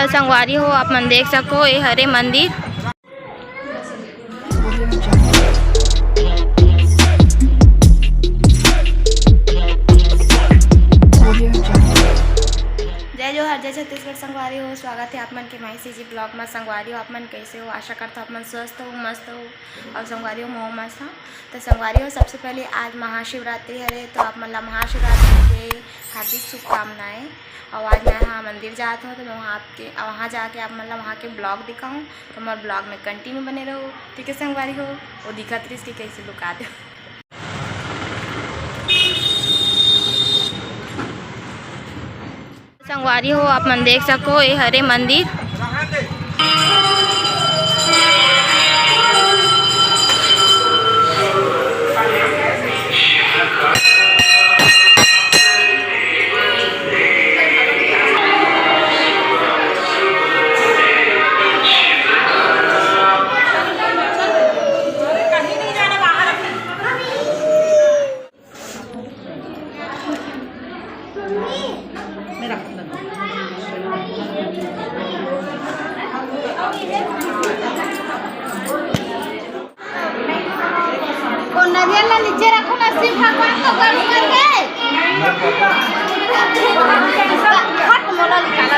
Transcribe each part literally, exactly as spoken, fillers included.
संगवारी हो, आप मन देख सको, ये हरे मंदिर। जय जोहार, जय छत्तीसगढ़ संगवारी हो, स्वागत है आप मन के माई सीजी ब्लॉग में। संगवारी हो, आप मन कैसे हो? आशा करता हूँ आप मन स्वस्थ हो, मस्त हो। और संगवारी हो, मोह मस्त हो। तो संगवारी हो, सबसे पहले आज महाशिवरात्रि हरे, तो आप मन ला महाशिवरात्रि के हार्दिक शुभकामनाएं। और आज मैं हाँ मंदिर जात हूँ, तो मैं वहाँ आपके, वहाँ जाके आप मन ला वहाँ के ब्लॉग दिखाऊँ। तो मोर ब्लॉग में कंटिन्यू बने रहो, ठीक है संगवारी हो? वो दिखत रहिस कि कैसे लुका दे। संगवारी हो, आप मन देख सको, ये हरे मंदिर। वो नरियल ला नीचे रखो ना, शिव भगवान को गर्म करके। हट, मोला निकाला।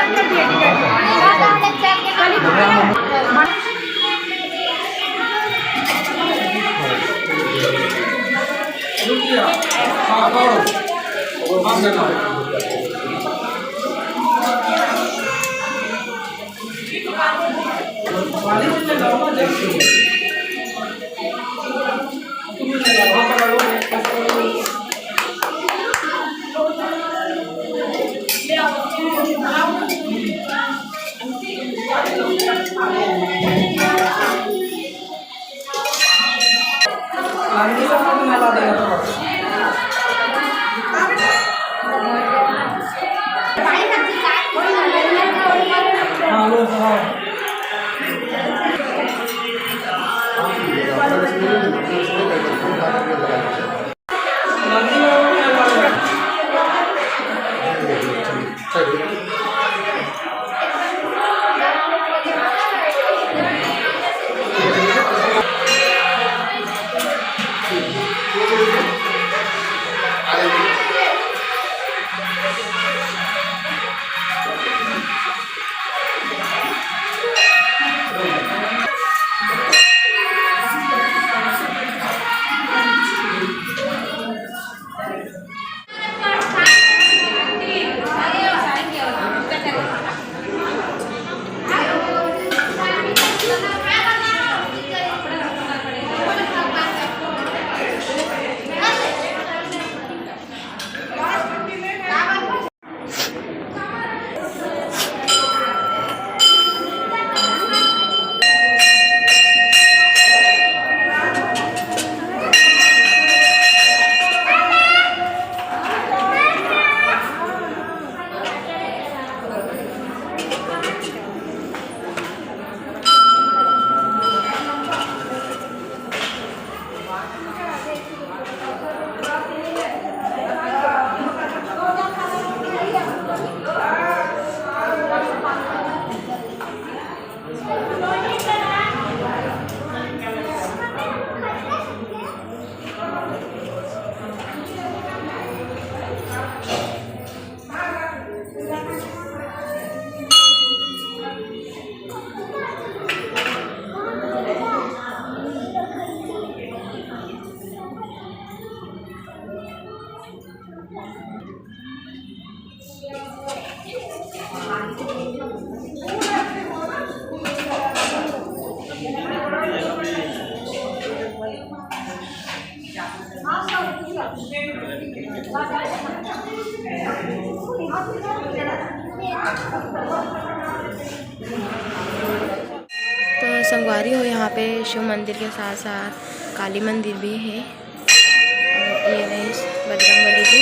तो संगवारी हो, यहाँ पे शिव मंदिर के साथ साथ काली मंदिर भी है। और ये रहे बजरंग बली जी,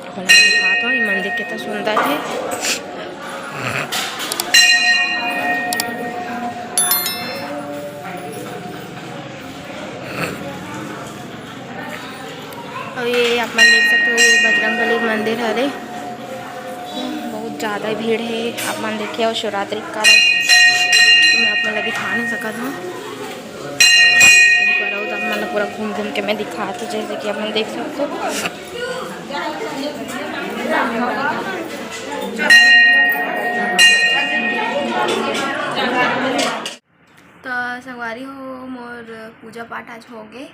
आप मन ला दिखात हव, ये मंदिर कितना सुंदर है। और ये आप मन देख सकते हो, ये बजरंग बली मंदिर हरे, बहुत ज्यादा कई भीड़ हे, आप मन देखिए, अउ शिवरात्रि के कारण मैं आप मन ला दिखा नहीं सकत हूँ। एक बार अउ आप मन ला पूरा घूम घूम के मैं दिखात हूँ, जैसे कि आप मन देख सकते हो। तो संगवारी हो, मोर पूजा पाठ आज हो गे।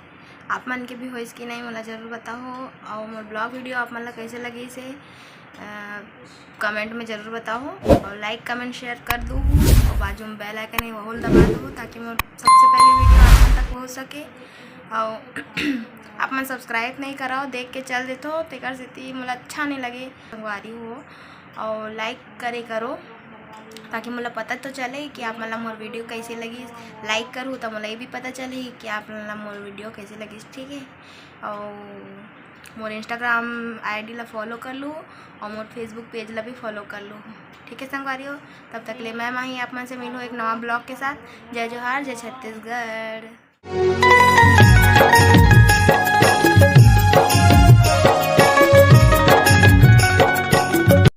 आप मन के भी होइस कि नहीं, मोला जरूर बताओ। और मोर ब्लॉग वीडियो आप मन ला कैसे लगिस हे, अ, कमेंट में जरूर बताओ। और लाइक, कमेंट, शेयर कर दो। और बाजू में बेल आइकन है, वहू ला दबा दो, ताकि मोर सबसे पहले वीडियो आप मन तक पहुँच सके। और आप मन सब्सक्राइब नहीं कराओ, देख के चल देथो, तेकर सेती मोला अच्छा नहीं लगे। संगवारी हो, और लाइक करे करो, ताकि मोला पता तो चले कि आप मन ला मोर वीडियो कैसे लगिस। लाइक करहू तो मोला ये भी पता चलही कि आप मन ला मोर वीडियो कैसे लगिस, ठीक है। और मोर इंस्टाग्राम आईडी ला फॉलो कर लू और मोर फेसबुक पेज ला भी फॉलो कर लू, ठीक है संगवारी हो। तब तक ले मैं माही आप मन से मिलूँ एक नवा ब्लॉग के साथ। जय जोहार, जय छत्तीसगढ़।